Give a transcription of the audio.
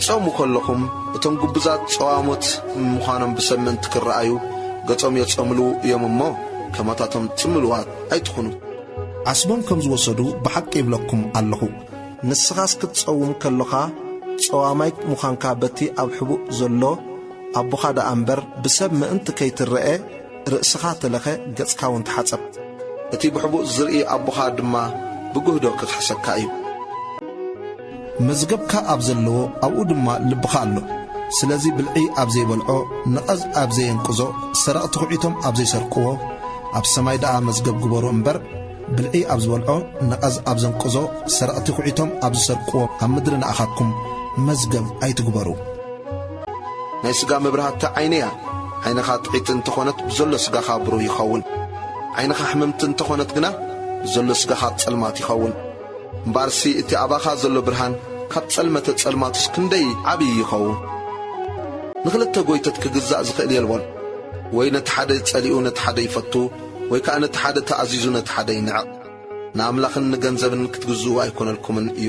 ትጸሙ ከለኹም፣ እቶም ግቡዛት ጸዋሞት ምዃኖም ብሰብ ምእንቲ ክረኣዩ፣ ገጾም የጸምልዉ እዮም እሞ፣ ከማታቶም ጽምሉዋት ኣይትኹኑ። ዓስቦም ከም ዝወሰዱ ብሓቂ ይብለኩም ኣለኹ። ንስኻስ ክትጸውም ከሎኻ፣ ጸዋማይ ምዃንካ በቲ ኣብ ሕቡእ ዘሎ ኣቦኻ ደኣ እምበር፣ ብሰብ ምእንቲ ከይትረኤ፣ ርእስኻ ተለኸ፣ ገጽካ እውን ተሓጸብ። እቲ ብሕቡእ ዝርኢ ኣቦኻ ድማ ብጉህዶ ክኽሕሰካ እዩ። መዝገብካ ኣብ ዘለዎ፣ ኣብኡ ድማ ልብኻ ኣሎ። ስለዚ ብልዒ ኣብ ዘይበልዖ፣ ነቐዝ ኣብ ዘየንቅዞ፣ ሰረቕቲ ኹዒቶም ኣብ ዘይሰርቅዎ፣ ኣብ ሰማይ ደኣ መዝገብ ግበሩ እምበር፣ ብልዒ ኣብ ዝበልዖ፣ ነቐዝ ኣብ ዘንቅዞ፣ ሰረቕቲ ኹዒቶም ኣብ ዝሰርቅዎ፣ ኣብ ምድሪ ንኣኻትኩም መዝገብ ኣይትግበሩ። ናይ ስጋ መብራህቲ ዓይኒ እያ። ዓይንኻ ጥዒቲ እንተኾነት ብዘሎ ስጋኻ ብሩህ ይኸውን። ዓይንኻ ሕምምቲ እንተኾነት ግና ብዘሎ ስጋኻ ጸልማት ይኸውን። እምበኣርሲ እቲ ኣባኻ ዘሎ ብርሃን ካብ ጸልመተ ጸልማቱስ ክንደይ ዓብዪ ይኸውን። ንኽልተ ጐይቶት ክግዛእ ዝኽእል የልቦን። ወይ ነቲ ሓደ ጸሊኡ ነቲ ሓደ ይፈቱ፣ ወይ ከኣ ነቲ ሓደ ተኣዚዙ ነቲ ሓደ ይንዕቕ። ንኣምላኽን ንገንዘብን ክትግዝኡ ኣይኮነልኩምን እዩ።